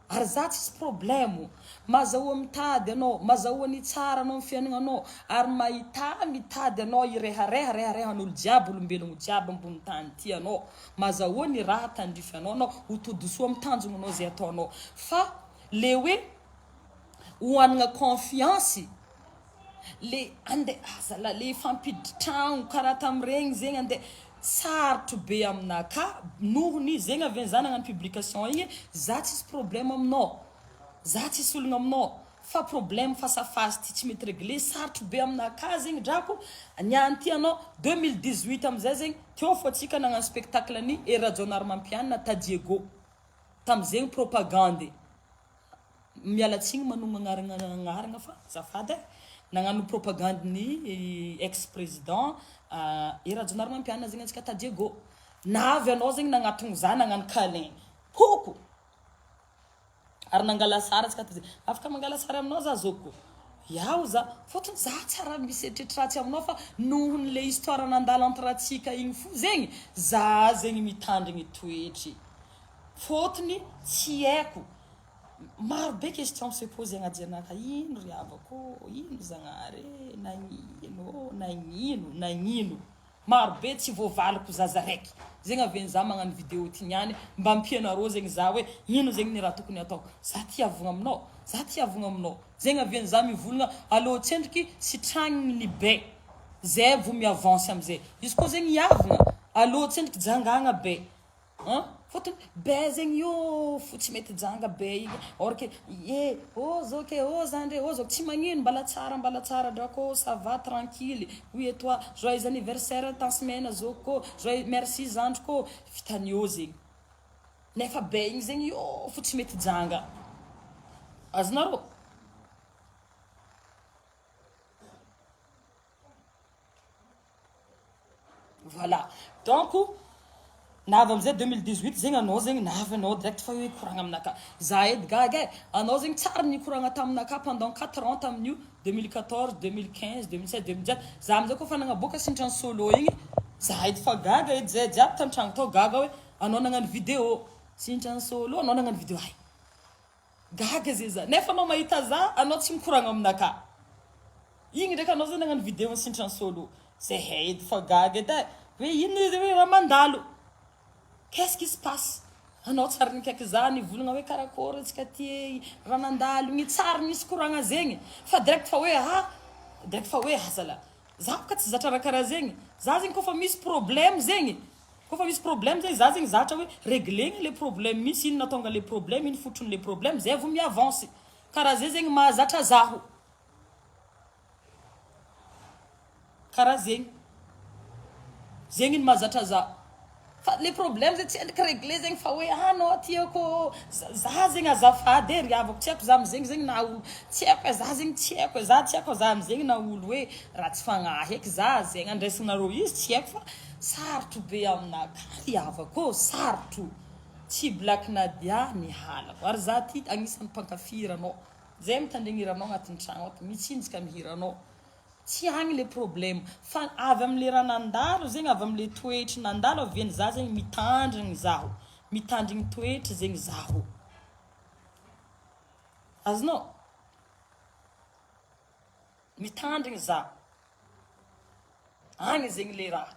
Ary za tsisy problème, mazahoa mitady anao, mazahoa ny tsara anao am fiaignananao, ary mahità mitady anao hirehareha reharehan'olo jiaby olombelogno jiaby ambony tany ty anao, mazahoa ny raha tandrify anao anao, ho todisoa am tanjognanao ze ataonao, fa le hoe hohanigna confiance, Le ande aza la le hifampiditra-tragno karaha tamin'iregny zegny ande sarotro be aminakahy noho ny zegny avy za nagnano publication igny za tsisy problème aminao za tsisy olagna aminao fa problème face à face ty tsy mety regle sarotro be aminakahy zegny drako niany ty anao 2018 amizay zegny teo fô tsika nagnano spectacle ny Hery Rajaonarimampianina ta Diego tamizegny propagande Miala tsiny manogno agnarana agnarana fa azafady e! Nagnano propagande ny ex président Hery Rajaonarimampianina zegny antsika ta Diego. Navy anao zegny nagnatogno za nagnano câlin. Poko! Ary nangala sary antsika ta Afaka mangala sary aminao za zokiko? Iaho za. Fôtony za tsy ary misy eritreritry ratsy aminao fa nohon'ny le histoire nandalo entre antsika igny fo zegny za zegny mitandrigny toetry. Fôtony tsy haiko. Maro be question mi se pose agnaty jerinaka, ino ry havako ô, ino Zagnahary e, nagnino ô, nagnino, nagnino. Maro be tsy voavaliko zaza raiky. Zegny avy za magnano video ty niany mba ampianareo zegny za hoe ino zegny ny raha tokony ataoko. Za tia avogna aminao, za tia avogna aminao. Zegny avy za mivolagna aleo tsendriky sitragniny ny be zay vo mi-avance amizay. Izy koa zegny hiavogna aleo tsendriky jangagna be. An! Fotony be zegny io fo tsy mety janga be igny or que eh oh zoky eh oh zandry eh oh zoky tsy magnino mbala tsara mbala tsara drako oh ça va tranquille oui et toi joyeux anniversaire tansimena zokiko oh joyeux merci zandriko oh vitany eo zegny nefa be igny zegny io fo tsy mety janga azonareo Voilà donc navy amizay 2018 zegny anao zegny navy anao direct fa hoe hikoragna aminakahy za edy gaga e anao zegny tsary nikoragna taminakahy pendant quatre ans tamin'io 2014, 2015, 2016, 2017 za amizay koa fa nagnaboaka sintrany solo igny za edy fa gaga edy zay jiaby tantragno tao gaga hoe anao nagnano video sintrany solo anao nagnano video hay gaga ze za nefa anao mahita za anao tsy mikoragna aminakahy. Igny ndraiky anao zay nagnano video nisintry an'i Solo. Zahay edy fa gaga edy e. Hoe ino izy hoe raha mandalo. Qu'est-ce qui se passe? Anao tsary nikaiky za nivolagna hoe karakôry antsika ty e, raha nandalo igny tsary nisy koragna zegny fa direct fa hoe ah direct fa hoe azala. Za boka tsy zatra raha karaha zegny. Za zegny kôfa misy problème zegny, kôfa misy problème zegny za zegny zatra hoe reglegna le problème misy, ino nahatonga le problème, ino fotron'le problème zay vao mi-avance. Karaha zay zegny mahazatra zaho. Karaha zegny. Zegny ny mahazatra za. Fa le problème zay tsy endriky regle zegny fa hoe ah non tiako za zegny azafady e ry havako tsy haiko za amizegny zegny na olo tsy haiko e za zegny tsy haiko e za tsy haiko za amizegny na olo hoe ratsy fagnahy eky za zegny andraisinareo izy tsy haiko fa sarotro be aminakahy ry havako ô sarotro tsy Black Nadia ny halako ary za ty agnisan'ny mpankafy hiranao zay mitandregny hiranao agnatin'ny tragno ato mitsinjaka mihira anao Tsy agny le problème fa avy amle raha nandalo zegny avy amle toetry nandalo avy eny za zegny mitandrigny zaho mitandrigny toetry zegny zaho azonao mitandrigny za agny zegny le raha.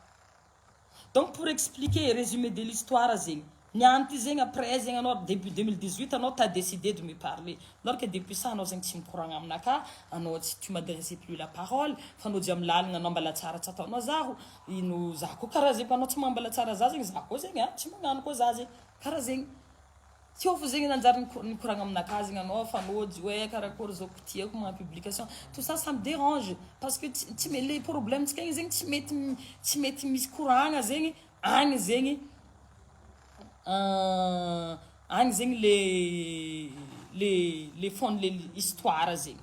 Donc pour expliquer, résumé de l'histoire zegny, niany ty zegny après zegny anao début 2018 anao t'as décidé de me parler, alors que depuis ça anao zegny tsy mikoragna aminakahy, anao tsy tu m'adressais plus la parole, fa anao jiaby lalagna anao mbala tsara tsy ataonao zaho, ino za koa karaha zegny anao tsy magnambala tsara za zegny za koa zegny a tsy magnano koa za zegny, karaha zegny. Teo fo zegny nanjary nikoragna aminakahy zegny anao fa nody hoe karakory zao ko tiako magnano publication tout ça ça me dérange parce que tsy tsy le problème tsika igny zegny tsy mety tsy mety misy koragna zegny agny zegny agny zegny le le le fond le histoire zegny.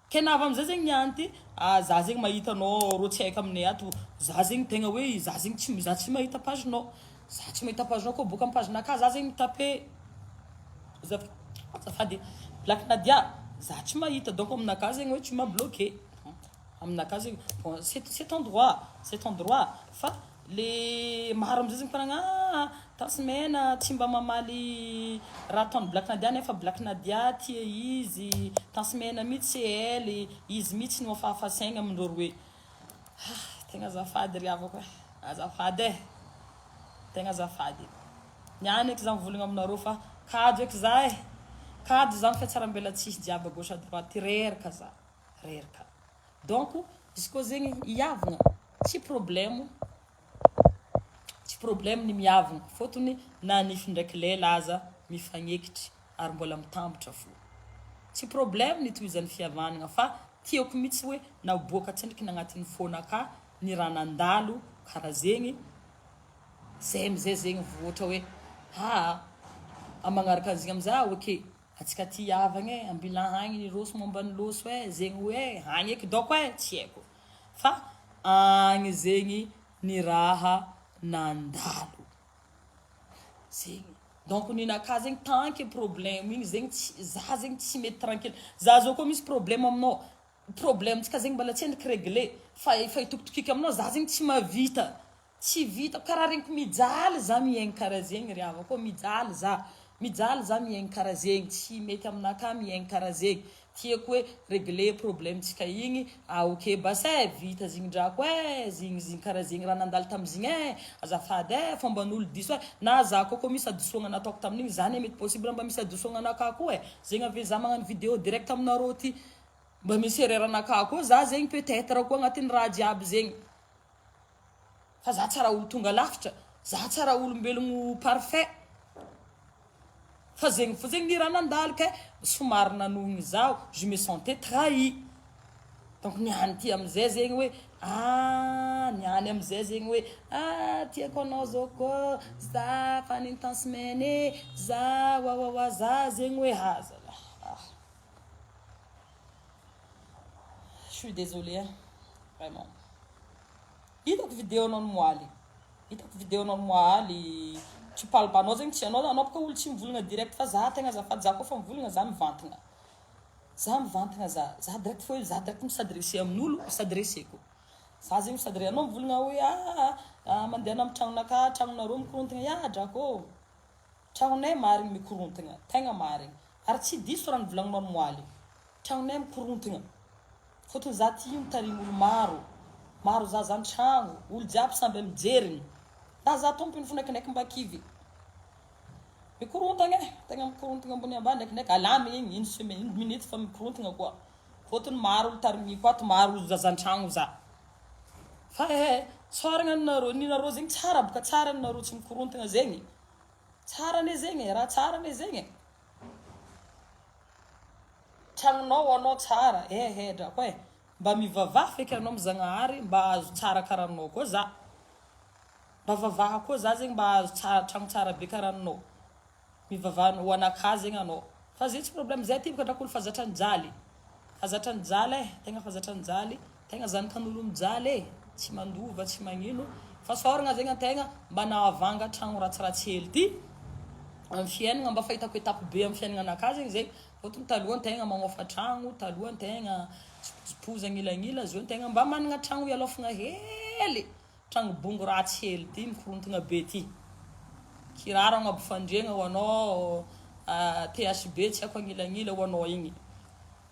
Ke navy amizay zegny niany ty, ah za zegny mahita anao rô tsy haiko aminay ato, za zegny tegna hoe za zegny tsy za tsy mahita page nao, za tsy mahita page nao kô boka amy page naka za zegny mi-taper azafady Black Nadia za tsy mahita donc aminakahy zegny hoe tu m'as bloqué, aminakahy zegny bon c'est c'est ton droit c'est ton droit fa Le maro amizay zegny mpanagna ah Tence mena tsy mba mamaly raha ataony Black Nadia nefa Black Nadia tia izy, Tence mena mitsy c'est elle, izy mitsy no hafahafa saigna amindreo roe. Ah tegna azafady ry havako eh, azafady eh, tegna azafady. Niany eky za mivolagna aminareo fa kajy eky za eh, kajy za mifiatsarambelatsihy jiaby à gauche à droite reraka za, reraka. Donc izy koa zegny hiavogna tsy problème tsy problème ny miavogna fôtony na nify ndraiky lela aza mifagnekitry ary mbola mitambatra fo. Tsy problème ny tohizan'ny fihavanagna fa tiako mitsy hoe naboaka tsendriky nagnatin'ny fônakà ny raha nandalo kara zegny zay amizay zegny vô ohatra hoe aa magnaraka anzigny amizay ok. Atsika ty havagna e, ambilan agny ny roso momba ny loso e, zegny hoe agny eky dôko e, tsy haiko fa agny zegny ny raha nandalo, zegny donc ninakah zegny tant que problème igny zegny tsy za zegny tsy mety tranquille, za zao koa misy problème aminao, problème tsika zegny mbola tsy endriky regle fa efa hitokitokiky aminao za zegny tsy mahavita Tsy vitako, karaha regniko mijaly za miaigny karaha zegny ry havako ô, mijaly za, mijaly za miaigny karaha zegny, tsy mety aminakahy miaigny karaha zegny, tiako hoe regler problème tsika igny, ah ok bas eh, vita zigny drako eh, zigny zigny karaha zegny raha nandalo tamizigny eh, azafady eh, fomban'olo diso eh, na za koa koa misy hadisoagna nataoko tamin'igny, za anie mety possible mba misy hadisoagna anakahy koa eh, zegny ave za magnano video direct aminareo ty, mba misy erreur anakahy koa za zegny peut etre koa agnatin'ny raha jiaby zegny. Fa za tsy raha olo tonga lafitra, za tsy raha olombelogno parfait. Fa zegny fo zegny ny raha nandalo kay somary nanohigny zaho, je me sentais trahi. Donc niany ty amizay zegny hoe ah niany amizay zegny hoe ah tiako anao zao koa, za fa nintense-mena e, za wawawa za zegny hoe ah zalah ah. Je suis désolé hein, vraiment. Hitako vidéo anao nomoaly. Hitako vidéo anao nomoaly. Tu parles pas anao zegny tsy anao anao boka olo tsy mivolagna direct fa za tegna azafady za koa fa mivolagna za mivantagna. Za mivantagna za. Za direct fô za direct mi-s'adresser amin'olo, mi-s'adresser-ko. Za zegny mi-s'adresser anao mivolagna hoe ah ah mandehana amy tragnonakahy, tragnonareo mikorontagna, ya drako ô. Tragnonay marigny mikorontagna, tegna marigny. Ary tsy diso raha nivolagninao nomoaly. Tragnonay mikorontagna. Fotony za ty io mitarimy olo maro, maro zaza antragno, olo jiaby samby amy jeriny. Na za tompony fo ndraikindraiky mba kivy. Mikorontagna e, tegna mikorontagna ambony ambany ndraikindraiky alamigny igny une semaine, une minute fa mikorontagna koa. Fotony maro olo tarimiko ato, maro olo zaza antragno za. Fa eh, tsoragna ninareo, ninareo zegny tsara boka tsara ninareo tsy mikorontagna zegny. Tsara anie zegny e, raha tsara anie zegny e. Tragnonao anao tsara eh eh drako eh. Mba mivavaha feky anao am Zagnahary mba ahazo tsara karaha anao koa za. Mba vavaha koa za zegny mba ahazo tsara tragno tsara be karaha anao. Mivavaha ho anakahy zegny anao. Fa zay tsy problème zay aty boka drako olo fa zatra nijaly. Fa zatra nijaly eh, tegna fa zatra nijaly. Tegna zanakan'olo mijaly e, tsy mandova tsy magnino, fa sôragna zegny antegna mba nahavanga tragno ratsiratsy hely ty am fiaignana mba fahitako étape be am fiaignananakahy zegny zay, fôtony taloha antegna magnofa tragno, taloha antegna jipojipoza agnilagnila, zao antegna mba managna tragno ialôfagna hely, tragno bongo ratsy hely ty mikorontagna be ty, kiraro agnabo fandriagna ho anao THB tsy haiko agnilagnila ho anao igny.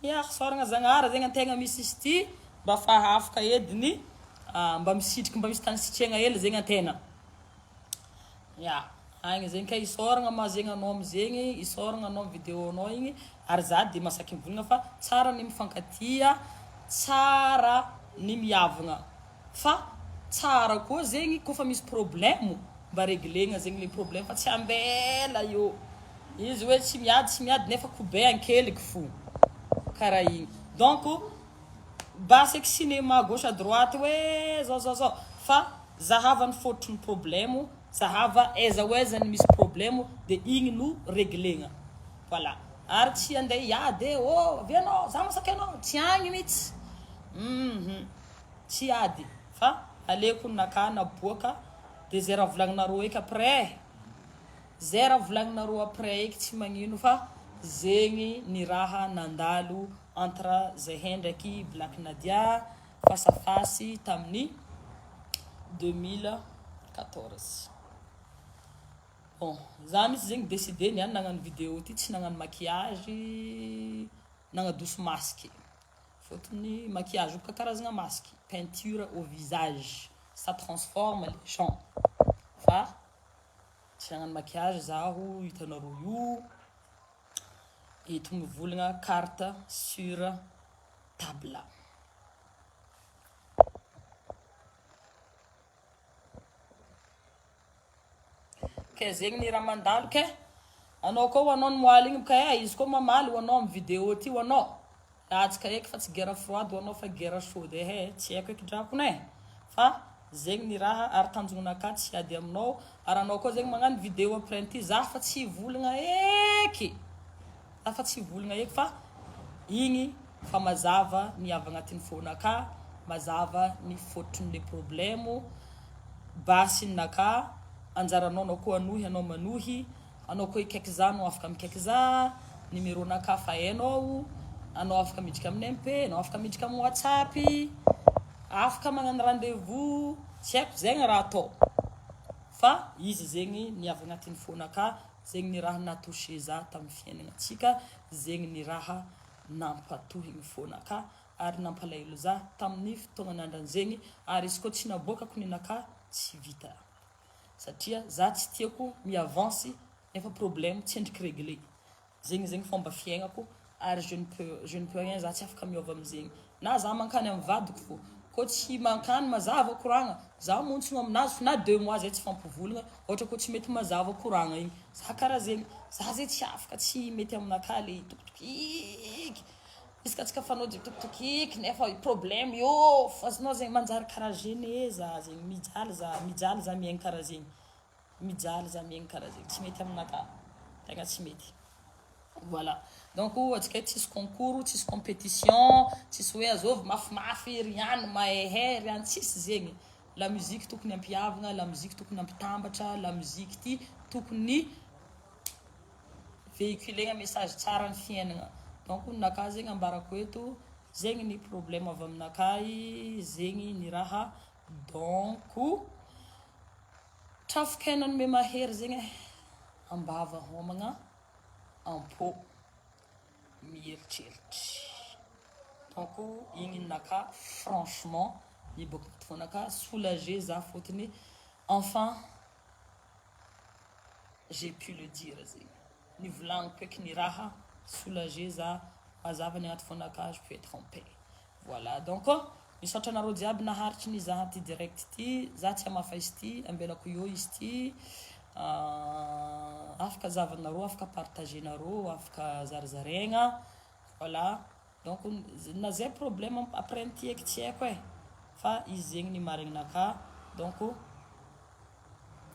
Ya, fisaoragna Zagnahary zegny antegna misy izy ty mba fa afaka ediny mba misitriky mba misy tany sitrihagna hely zegny antegna. Ya, agny zegny ka isaoragna ma zegny anao amizegny, isaoragna anao amy video anao igny ary za de masaky mivolagna fa tsara ny mifankatia, tsara ny mihavagna fa tsara koa zegny koa fa misy problème mba reglegna zegny le problème fa tsy ambela eo. Izy hoe tsy miady tsy miady nefa kobay ankeliky fo karaha igny donc basy eky cinéma gauche à droite hoe zao zao zao fa zahava ny fototry ny problème zahava aiza ho aiza ny misy problème de igny no reglegna voilà ary tsy andeha hiady e oh avia anao za masaky anao tsy agny mitsy hum tsy ady fa aleko naka naboaka de ze raha volagninareo eky après Zay raha volagninareo après eky tsy magnino fa zegny ny raha nandalo entre zahay ndraiky Black Nadia face à face tamin'ny 2014. Bon, za mitsy zegny décidé niany nagnano vidéo ty tsy nagnano maquillage, nagnadoso masque. Fôtony maquillage io boka karazagna masque, peinture au visage, ça transforme les gens. Fa Tsy hagnano maquillage zaho hitanareo io eto mivolagna carte sur table. Ke zegny ny raha mandalo ke anao koa ho anao ny moaly igny ka eh izy koa mamaly ho anao amy vidéo ty ho anao Latsaka eky fa tsy guerre froide ho anao fa guerre chaude ehe tsy haiko eky drakona eh fa zegny ny raha ary tanjognonakahy tsy hiady aminao ary anao koa zegny magnano video après an'ity za fa tsy hivolagna eky za fa tsy hivolagna eky fa igny fa mazava ny avy agnatin'ny fônakahy mazava ny fototrin'le problemo basy ninakahy anjaranao anao koa hanohy anao manohy Anao koa hikaiky za anao afaka mikaiky za, numéro nakahy fa hainao, anao afaka miditra amin'ny MP, anao afaka miditra amin'ny whatsapp, afaka magnano rendez vous, tsy haiko zegny raha atao fa izy zegny ny avy agnatin'ny fo-nakahy, zegny ny raha naha touché za tamin'ny fiaignanantsika, zegny ny raha nampatohigny fo-nakahy ary nampalahelo za tamin'ny fotoagna nandran'zegny ary izy koa tsy naboakako ny nakahy tsy vita. satria za tsy tiako mi avance nefa problème tsy endriky regle zegny zegny fomba fiaignako ary je ne peux je ne peux rien za tsy afaka miova amizegny na za mankany amy vadiko fô kô tsy mankany mazava koragna za montsogno aminazy fô na deux mois zay tsy fampivolagna ôhatra kô tsy mety mazava koragna igny za kara zegny za zegny tsy afaka tsy mety aminakahy le hitokitokiky Izy ka tsika fanao de tokitokiky nefa problème eo fa azonao zegny manjary karaha gene za zegny mijaly za mijaly za miaigny karaha zegny mijaly za miaigny karaha zegny tsy mety aminakahy tegna tsy mety voilà donc atsika eto tsisy concours tsisy compétition tsisy hoe azovy mafimafy ry any mahehe ry any tsisy zegny la musique tokony ampihavagna la musique tokony ampitambatra la musique ty tokony Vehiculer-na message tsara ny fiainagna. Donc ny nakahy zegny ambarako eto, zegny ny problème avy aminakahy, zegny ny raha donc trafokaina nome mahery zegny eh, ambava homagna, am-po mieritreritra. Donc igny ninaka franchement niboaka agnaty fonaka, soulagé za fôtony enfin j'ai pu le dire zegny, nivolagniko eky ny raha, soulagé za, mazava ny agnaty fonaka, je peux être en paix. Voilà, donc misaotra anareo jiaby naharitry nizaha ty direct ty. Za tsy hamafa izy ty, ambelako eo izy ty, afaka zahavanareo, afaka partagenareo, afaka zarazaraigna. Voilà, donc na zay problème après ty eky tsy haiko e, fa izy zegny ny marigninaka. Donc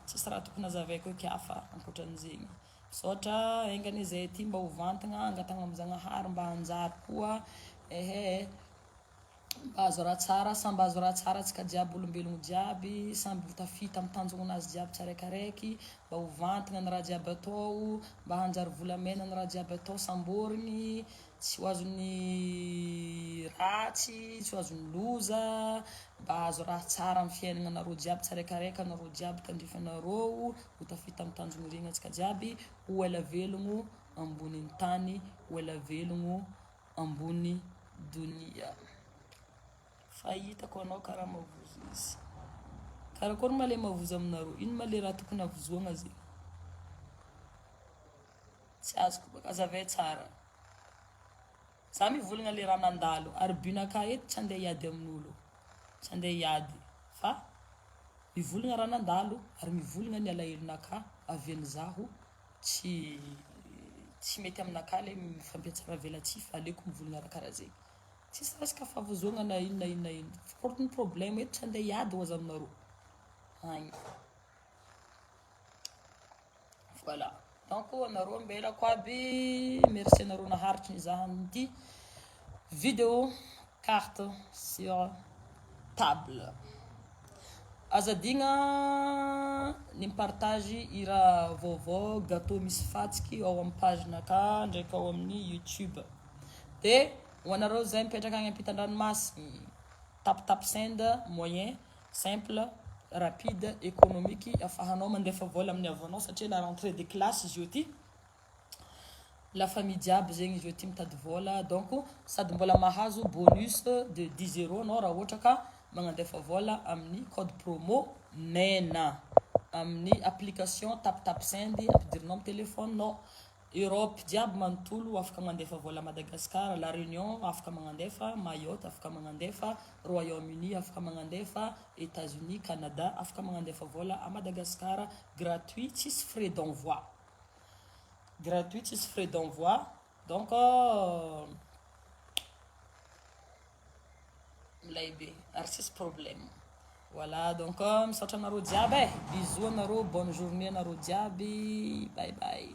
tsisy raha tokony hazavaiko eky hafa ankoatran'izegny. Misaotra, engany zay ty mba ho vantagna, angatahana amy-Zagnahary mba hanjary koa ehe, mba azo raha tsara, samby azo raha tsara antsika jiaby, olombelogno jiaby samby ho tafita amy tanjognonazy jiaby tsiraikiraiky, mba ho vantagna ny raha jiaby atao, mba hanjary volamena ny raha jiaby atao, samborigny tsy ho azon'ny ratsy, tsy ho azon'ny loza, mba azo raha tsara amy fiaignana anareo jiaby tsiraikiraiky, anareo jiaby tandrifanareo ho tafita amy tanjogno regny antsika jiaby, ho ela velogno ambonin'ny tany, ho ela velogno ambony donia. Fa hitako anao karaha mavozo izy, karakory ma le mavozo aminareo? Ino ma le raha tokony avozoagna zegny? Tsy azoko baka, azavay tsara. Za mivolagna le raha nandalo ary bunaka eto tsy andeha hiady amin'olo, tsy andeha hiady, fa mivolagna raha nandalo ary mivolagna ny alahelonaka avian'izaho. Tsy mety aminaka le mifampiatsara velatsihy, fa aleoko mivolagna raha karaha zegny, tsisy resaka fahavozoagna na ino na ino na ino. Fôtony problème eto tsy andeha hiady hoaza aminareo agny. Voilà, donc anareo ambelako aby, merci anareo naharitry nizaha an'ity vidéo carte sur table. Azadigna ny mipartage i raha vaovao gâteau misy fatsiky ao amin'ny page-naka ndraiky ao amin'ny YouTube. De ho anareo zay mipetraka agny ampitan-dranomasiny, Tap Tap Send, moyen simple, rapide, économique afahanao mandefa vola amin'ny havanao, satria la rentrée des classes izy io ty, la famille jiaby zegny izy io ty mitady vola. Donc sady mbola mahazo bonus de 10 € anao raha ohatra ka magnandefa vola amin'ny code promo MENA amin'ny application Tap Tap Send ampidirinao amin'ny téléphone-nao. Europe jiaby manontolo afaka mandefa vola, Madagascar, La Réunion afaka magnandefa, Mayotte afaka magnandefa, Royaume-Uni afaka magnandefa, États-Unis, Canada afaka magnandefa vola à Madagascar, gratuit, tsisy frais d'envoi, gratuit, tsisy frais d'envoi. Donc milay be ary tsisy problème. Voilà, donc misaotra anareo jiaby e, bisous anareo, bonne journée anareo jiaby, bye bye.